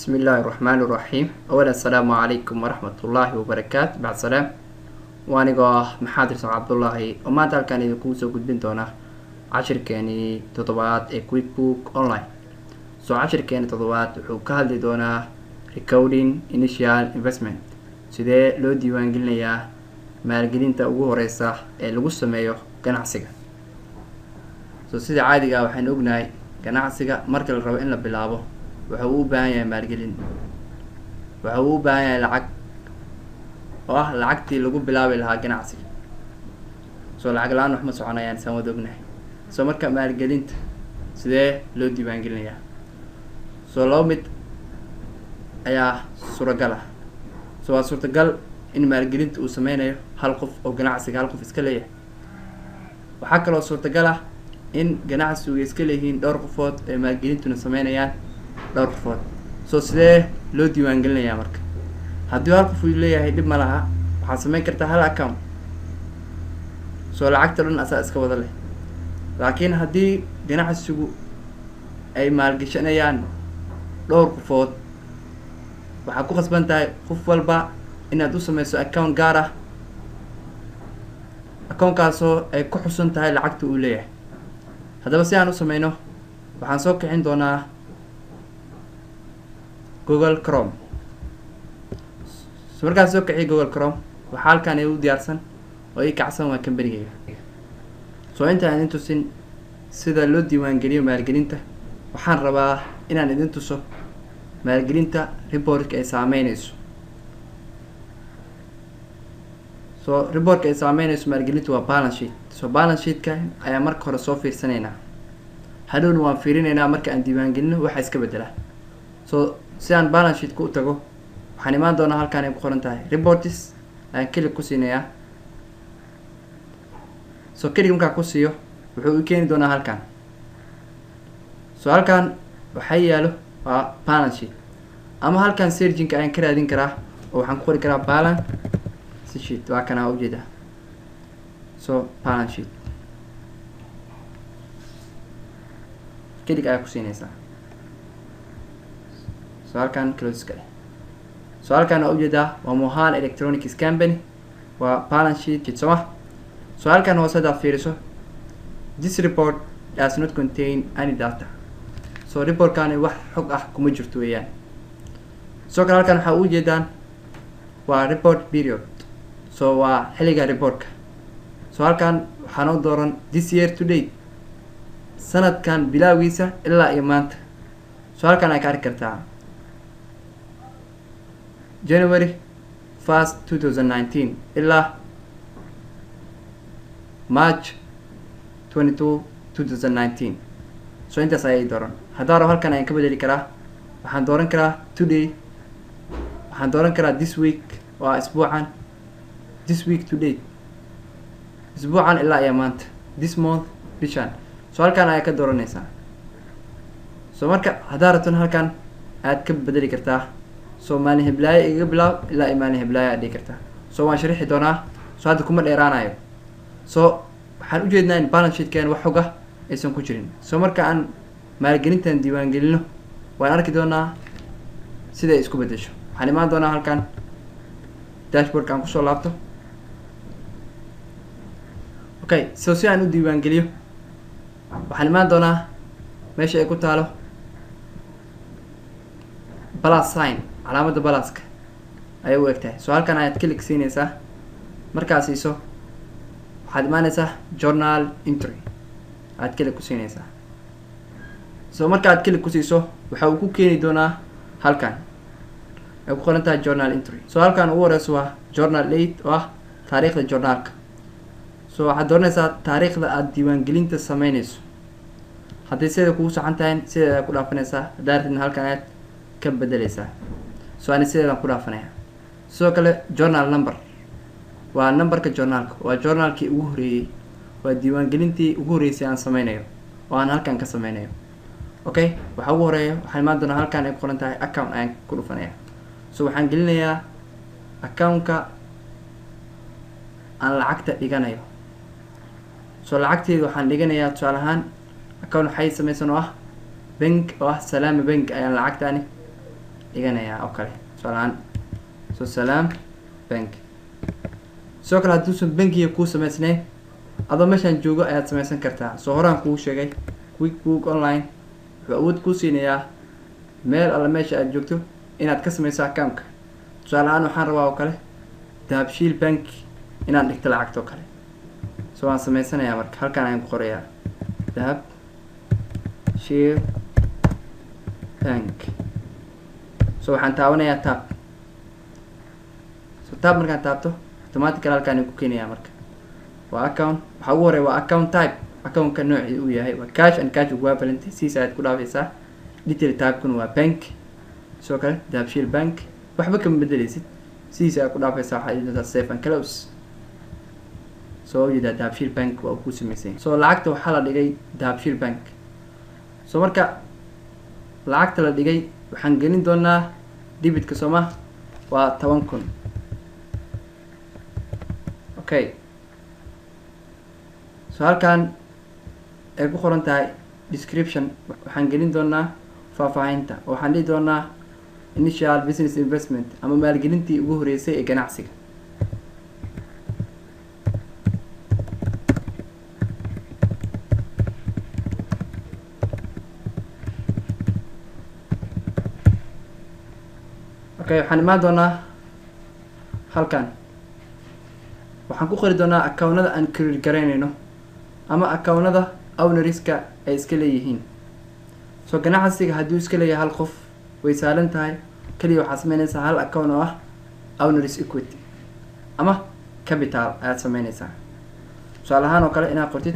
بسم الله الرحمن الرحيم. أولا السلام عليكم ورحمة الله وبركاته. بعد سلام, waanigoo ah Maxamed Irsan Cabdullaahi oo maanta halkaan idinkugu soo gudbin doona cashirkeenii toddobaad ee QuickBook Online. So cashirkeeni toddobaad wuxuu ka hadli doonaa recording initial investment, sidee loo diiwaangelinayaa maalgelinta ugu horeysa ee lagu sameeyo ganacsiga. So sida caadiga ah waxaynu ognahay ganacsiga marka la rabo in la bilaabo waxa uu u baahan yahay maalgelin, waxa uu u baahan yahay lacag oo ah lacagtii lagu bilaabi lahaa ganacsiga. So lacag la-aan wax ma soconayaan, saan wada ognahay. So marka maalgelinta sidee loo diiwaangelinayaa? So laba mid ayaa suuragal ah. So waa suurtagal in maalgelinta uu sameynayo hal qof oo ganacsiga hal qof iska leeyahay. Waxaa kaloo suurtagal ah in ganacsigu ay iska leeyihiin dhowr qofood ee maalgelintuna sameynayaan dhowr qofood. So sidee loo diiwaangelinayaa? Marka haddii hal qof uu leeyahay, dhib ma laha, waxaad sameyn kartaa hal account, so lacagta dhan asaa iska wada leh. Laakiin haddii ganacsigu ay maalgeshanayaan dhowr qofood, waxaad ku khasban tahay qof walba inaad u sameyso account gaar ah, accountkaasoo ay ku xusan tahay lacagta uu leeyahay. Haddaba si aan u sameyno, waxaan soo kicin doonaa Google Chrome. So markaan soo kiciyo Google Chrome, waxaa halkaan igu diyaarsan oo ii kacsan waa companygayga. So intaan idin tusin sida loo diiwaangeliyo maalgelinta, waxaan rabaa inaan idin tuso maalgelinta reportka ay saameyneyso. So reportka ay saameyneyso maalgelinta waa balance sheet. So balance sheetka ayaa marka hore soo fiirsanaynaa, hadhowna waan fiirinaynaa marka aan diiwaangelino waxa iska bedela. So si aan balance sheetka u tago, waxaan imaan doonaa halkaan ay ku qoran tahay reports, ayaan click ku siinayaa. So click markaa ku siiyo, wuxuu i keeni doonaa halkaan. So halkaan waxaa yaalo waa balance sheet, ama halkaan searchinka ayaan ka raadin karaa oo waxaan ku qori karaa balance sheet. Waa kanaa, ujeedaa. So balance sheet click ayaa ku siinaysaa. So halkaan close ka leh. So halkaan waa ujeedaa, waa Mohan Electronics Company, waa balance sheet, soo ma? So halkaan hoose hadaad fiiriso, "This report does not contain any data." So reportkani wax xog ah kuma jirto weeyaan. Sidoo kale halkaan waxaa ujeedaan waa report period, so waa xilliga reportka. So halkaan waxaa noo dooran this year to date, sanadkan bilowgiisa ilaa iyo maanta. So halkaan ay ka arki kartaa January 1st 2019 ilaa March 22, 2019. So intaas ayay dooran. Haddaan rabo, halkan ayaan ka bedeli karaa. Waxaan dooran karaa today, waxaan dooran karaa this week, waa isbuucan, this week to date, isbuucan ilaa iyo maanta, this month, bishan. So halkaan ayaa ka dooranaysaa. So marka haddaa rabtona, halkaan ayaad ka bedeli kartaa. So maalin heblaayo igaga bilaab ilaa iyo maalin heblaayo aad dhigi kartaa. So waan sharixi doonaa, so hadda kuma dheeraanayo. So waxaan ujeednaa in balance sheetkeen wax xog ah aysan ku jirin. So marka aan maalgelintan diiwaangelino, waan arki doonaa sida ay isku bedesho. Waxaan imaan doonaa halkan dashboardka aan kusoo laabto. Okay, so si aan u diiwaangeliyo, waxaan imaan doonaa meesha ay ku taalo plus sign, calaamadda pluska ayay u eg tahay. So halkan ayaad click siinaysaa. Markaad siiso, waxaad imaanaysaa journal entry, aad click ku siinaysaa. So marka aad click ku siiso, waxa uu ku keeni doonaa halkan ay ku qoran tahay journal entry. So halkan ugu horeyso waa journal date, oo ah taariikhda journalka. So waxaad dooranaysaa taariikhda aad diiwaangelinta sameyneyso. Haddii sida kugu saxan tahay, sideeda ku dhaafanaysaa. Haddaa rabtidna, halkan ayaad ka bedeleysaa. So ani sideedaan ku dhaafanaya. Sidoo kale journal number waa numberka journalka, waa journalkii ugu horeeyey, waa diiwaangelintii ugu horreysay aan sameynayo oo aan halkan ka sameynayo. Okay, waxaa ugu horeeya, waxaan imaan doonaa halkan ay ku qoran tahay account, ayaan ku dhufanaya. So waxaan gelinayaa accountka aan lacagta dhiganayo. So lacagteeda waxaan dhiganayaa, tusaale ahaan, account waxay sameysan oo ah bank, oo ah Salaama Bank, ayaan lacagtaani dhiganayaa oo kale, tusaalahaan. So Salaam Bank. Sidoo kale, hadduusan bankiga kuu samaysnayn, adoo meeshaan joogo ayaad samaysan kartaa. Soo horaan kuu sheegay, QuickBook Online wuxuu awood kuu siinayaa meel alla meesha aad joogto inaad ka samayso accountka. Tusaale ahaan, waxaan rabaa oo kale Dahabshiil Bank inaan dhigto lacagta oo kale. So waan samaysanayaa. Marka halkaan ayaan ku qorayaa Dahabshiil Bank. So waxaan taabanayaa tab. So tab markaan taabto, automatically halkaan ayaan ku keenayaa. Marka waa account. Waxaa ugu horeya waa account type, accountka noocii uu yahay waa cash and cash equivalent, siis ayaad ku dhaafaysaa. Detail type-kuna waa bank. Sidoo kale Dahabshiil Bank waxba kama bedeleysid, sidiisa ayaad ku dhaafaysaa. Waxaad dhihi doontaa save and close. Soo ujeedaa, Dahabshiil Bank waa uu ku sameysay. So lacagta waxaa la dhigay Dahabshiil Bank. So marka lacagta la dhigay waxaan gelin doonaa debitka, sooma? Waa 10,000. Okay, so halkan ay ku qoran tahay description waxaan gelin doonaa faahfaahinta oo waxaan dhihi doonaa initial business investment ama maalgelintii ugu horeysay ee ganacsiga. Okay, waxaan imaan doonaa halkan, waxaan ku qori doonaa accountada aan credit garaynayno ama accountada ownerska ay iska leeyihiin. So ganacsiga hadduu iska leeyahay hal qof, way saalan tahay. Kaliya waxaad sameynaysaa hal account oo ah owners equity ama capital ayaad sameynaysaa. Tusaale ahaan oo kale, inaad qortid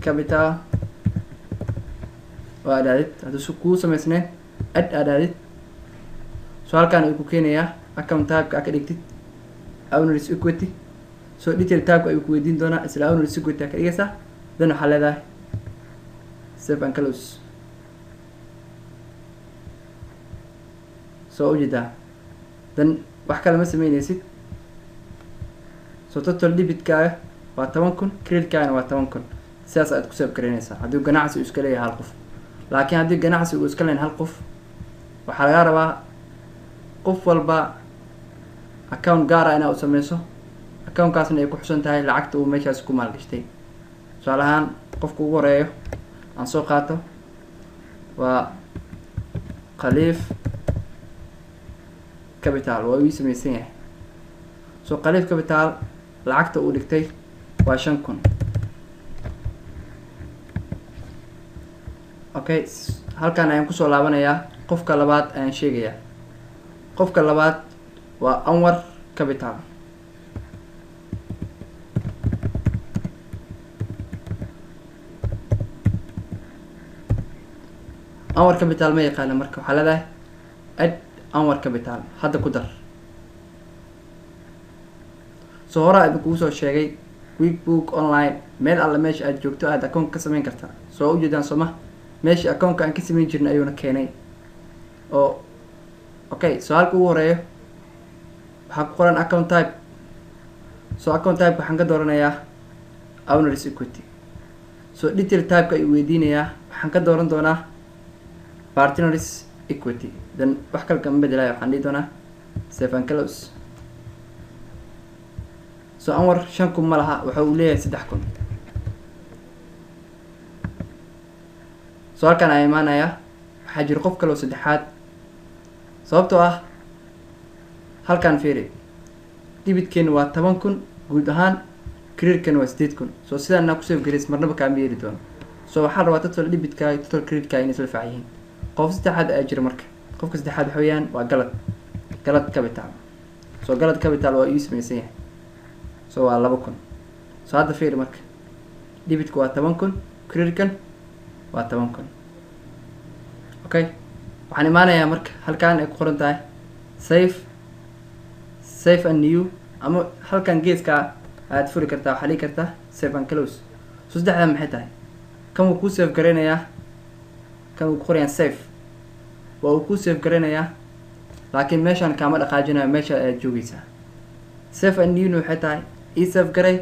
capital oo aad aadid, hadduu si kuu samaysneen, add aad aadid. So halkaan ayuu ku keenayaa. Account typeka aad ka dhigtid owners equity. So detail typeka ayuu ku weydiin doonaa, isla owners equity aad ka dhigaysaa. Then waxaa leedahay save and close. So ujeedaa, then wax kale ma sameyneysid. So total debitkaaga waa 10,000, creditkaagana waa 10,000. Sidaas ayaad ku save garaynaysaa haddii ganacsi uu iska leeyahay hal qof. Laakiin haddii ganacsi uu iska leeyahay hal qof, waxaa laga rabaa qof walba account gaara inaa u sameyso, accountkaasna ay ku xusan tahay lacagta uu meeshaas ku maalgashtay. Tusaale ahaan, qofka ugu horeeyo aan soo qaato waa Khaliif Capital, waa uu sameysan yahay. So Khaliif Capital lacagta uu dhigtay waa 5,000. Okay, halkan ayaan kusoo laabanayaa. Qofka labaad ayaan sheegayaa. Qofka labaad waa Anwar Capital. Anwar Capital ma yaqaana. Marka waxaa leedahay add Anwar Capital, hadda ku dar. So horaa idinkugu soo sheegay, QuickBook Online meel alla meesha aad joogto aad account ka sameyn kartaa. Soo waa ujeedaan, sooma? Meesha accountka aan ka sameyn jirnay ayuuna keenay oo okay. So halka ugu horeeyo waxaa ku qoran account type. So account type waxaan ka dooranayaa owners equity. So detail typeka ayuu weydiinayaa, waxaan ka dooran doonaa partners equity. Then wax kale kama bedelayo, waxaan dhihi doonaa save and close. So Anwar 5,000 ma laha, waxa uu leeyahay 3,000. So halkan ayaa imaanayaa. Waxaa jira qof kale oo saddexaad, sababtoo ah halkan fiiri, debitkeena waa 10,000 guud ahaan, creditkeena waa 8,000. So sidaan naa ku save garays marnaba kaama yeeli doono. So waxaa rabaa total debitkaaga, total creditkaaga inay isla fac yihiin. Qof saddexaad ayaa jira. Marka qofka saddexaad waxa weeyaan waa Galad, Galad Capital. So Galad Capital waa ii sameysan yahay. So waa 2,000. So hadda fiiri, marka debitka waa 10,000, creditkan waa 10,000. Okay, waxaan imaanayaa marka halkan ay ku qoran tahay save, save and new, ama halkan geeska ayaad furi kartaa, waxaa dhigi kartaa save and close. So saddexdaa maxay tahay? Kan wuu kuu save garaynayaa, kan wuu ku qorayaa save, waa uu kuu save garaynayaa, laakiin meeshaan kaama dhaqaajinayo, meesha ayaad joogeysaa. Save and newna waxay tahay ii save garay,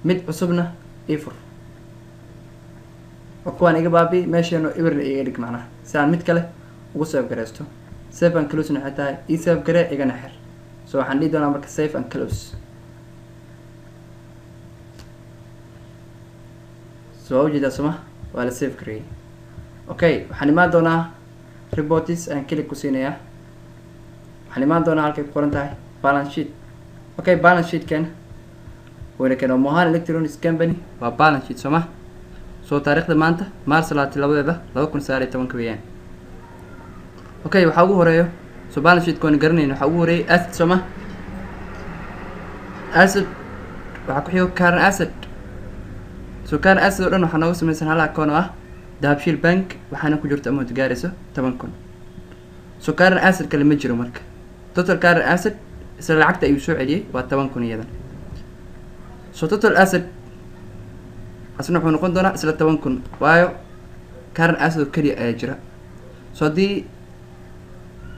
mid cusubna ii fur, oo kuwaan iga baabi, meesheeno ibirna iga dhig, macnaha si aan mid kale ugu save garaysto. Save and close waxay tahay ii save garee, igana xir. So waxaan dhihi doonaa marka save and close. So waa ujeedaa, soma? Waa la save gareeyay. Okay, waxaan imaan doonaa reports, ayaan click ku siinayaa. Waxaan imaan doonaa halkay ku qoran tahay balance sheet. Okay, balance sheetkan wayna keeno Mohan Electronics Company, waa balance sheet, sooma? So taariikhda maanta Maars 22-deeda 2019 weeyaan. Okay, waxaa ugu horeeyo, so balance sheetka waan garanayna, waxaa ugu horeeyay asset, sooma? Asset waxaa ku xigo current asset. So current asset oo dhan waxaa nooga sameysan hal account oo ah Dahabshiil Bank, waxaana ku jirta amount gaarayso 10,000. So current asset kale ma jiro. Marka total current asset isla lacagta ayuu soo celiyey, waa 10,000 iyadan. So total asset asna wuxuu noqon doonaa isla 10,000, waayo current asset oo keliya ayaa jira. So haddii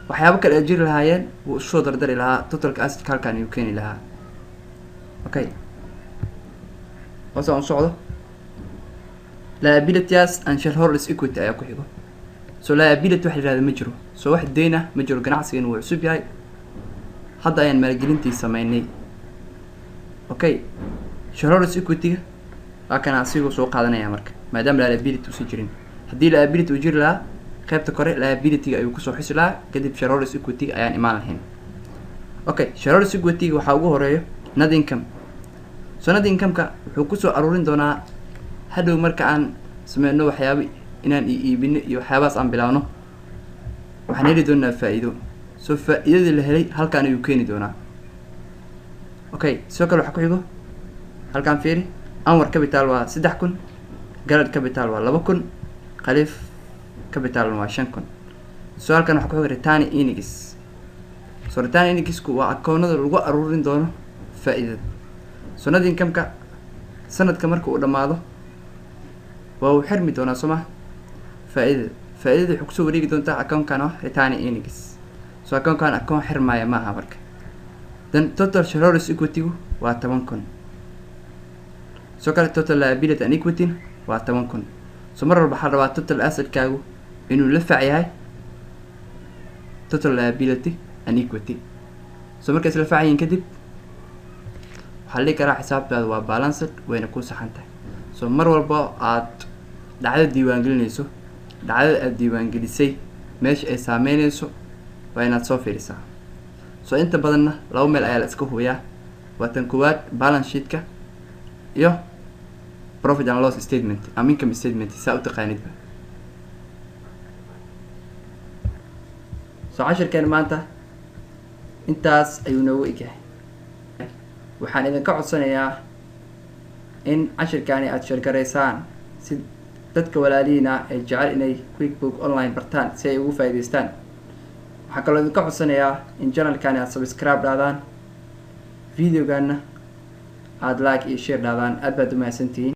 waxyaabo kale ay jiri lahaayeen, wuu isu soo dardari lahaa, totalka assetka halkan ayuu keeni lahaa. Okay, hoos aan u socdo. Liabilities and shareholders equity ayaa ku xigo. So liability wax la yihahdo ma jiro, so wax deyn ah ma jiro. Ganacsigan wuu cusub yahay, hadda ayaan maalgelintii sameynay. Okay, shareholders equity-ga waa kana, asigoo soo qaadanaya marka, maadaama liability uusan jirin. Haddii liability uu jiri lahaa, qaybta kore liability-ga ayuu kusoo xusi lahaa, kadib shareholders equity-ga ayaan imaan lahayn. Okay, shareholders equity-ga waxaa ugu horeeyo net income. So net income-ka wuxuu kusoo aruurin doonaa hadhow marka aan sameyno waxyaabo inaan iibino iyo waxyaabahaas aan bilaabno, waxaan heli doonaa faa-iido. So faa-iidadii la helay halkaan ayuu keeni doonaa. Okay, sidoo kale waxaa ku xigo halkaan, fiiri, Anwar Capital waa 3000, Galad Capital waa 2000, Khaliif Capitalna waa 5000. So halkan waxaa ku xigo retained earnings. So retained earningsku waa akoonada lagu aruurin doono faa-iidada. So net income-ka sanadka marka uu dhamaado waa uu xirmi doonaa, soo ma? Faa-iidada waxay kusoo wareegi doontaa accountkan oo retained earnings. So accountkan account xirmaaya maaha marka. Then total shareholders equity-gu waa 10,000. Sidoo kale total liability and equity waa 10,000. So mar walba waxaa rabaa total assetkaagu inuu la fac yahay total liability and equity. So markay isla facayiin kadib, waxaa la dhihi karaa xisaabtaadu waa balanced, wayna ku saxan tahay. So mar walba aad dhacdo diiwaangelinayso, dhacdada aad diiwaangelisay meesha ay saameynayso waa inaad soo fiirisaa. So inta badanna laba meel ayaa la iska hubiyaa: waa tan koowaad balance sheetka iyo profit and loss statement ama income statement, saa u taqaanidba. So cashirkeen maanta intaas ayuu noogu egyahay. Waxaan idinka codsanayaa in cashirkaani aada share garaysaan si dadka walaalihiina ay jecel inay QuickBook Online bartaan si ay ugu faa'iidaystaan. Waxaan kaloo idinka codsanayaa in channelkani aada subscribe dhahdaan, videogaana aada like iyo share dhahdaan. Aad baad umahadsantihiin.